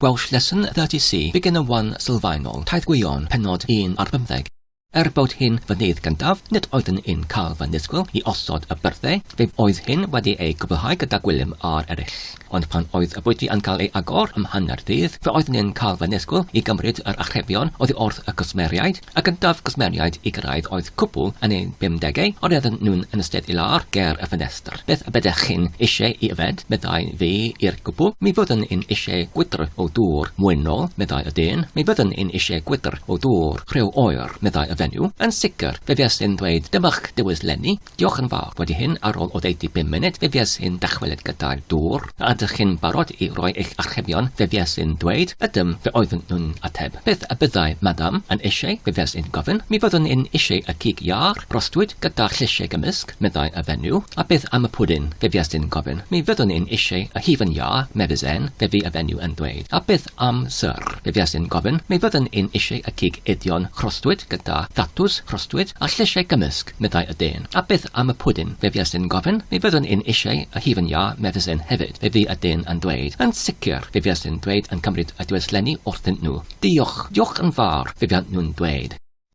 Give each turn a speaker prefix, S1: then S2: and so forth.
S1: Welsh Lesson 30C, Beginner 1 Sylfaenol, Taith Gwion, Pennod 1 ar 15. Er bod hyn fy nydd gyntaf, nid oeddwn i'n cael fy nisgwyl i osod y byrddau, fe oedd hyn wedi ei gwblhau gyda Gwilym a'r eraill. Ond pan oedd y bwyty yn cael ei agor am hanner dydd, fe oeddwn i'n cael fy nisgwyl i gymryd yr archebion oddi wrth y cwsmeriaid, Y gyntaf gwsmeriaid i gyrraedd oedd cwpwl yn eu bumdegau, ond roedden nhw'n yn eistedd i lawr ger y ffenestr. Beth y byddech chi'n eisiau i yfed? meddai fi i'r cwpwl. Mi fyddwn i'n eisiau gwydr o ddŵr mwynol, meddai y dyn. Mi fyddwn i'n eisiau gwydr o ddŵr rhew oer, meddai y fenyw. Yn sicr, fe fues i'n dweud, Dyma'ch dewis 'leni. Diolch yn fawr. Wedi hyn, ar ôl oddeutu bum munud, fe fues i'n dychwelyd gyda'r dŵr. A ydych chi'n barod i roi eich archebion? Fe fues i'n dweud. Ydym, fe oeddwn nhw'n ateb. Beth y byddai Madam yn eisiau? Fe fues i'n gofyn. Mi fyddwn i'n eisiau y cig iâr, rostwyd, gyda llysiau gymysg, meddai y fenyw. A beth am y pwdin? Fe fues i'n gofyn. Mi fyddwn i'n eisiau y hufen iâ, mefus-en, fe fu y fenyw yn dweud. A beth am syr? Fe fues i'n gofyn. Mi fyddwn i'n eisiau y cig eidion rhostwyd gyda thatws rhostwyd a llysiau gymysg, meddai y dyn. A beth am y pwdin? Fe fues i'n gofyn. Mi fyddwn i'n eisiau y hufen iâ mefus-en hefyd, fe fu y dyn yn dweud. Yn sicr, fe fues i'n dweud yn cymryd y diweddslenni wrthyn nhw. Diolch, diolch yn fawr, fe fuon nhw'n dweud.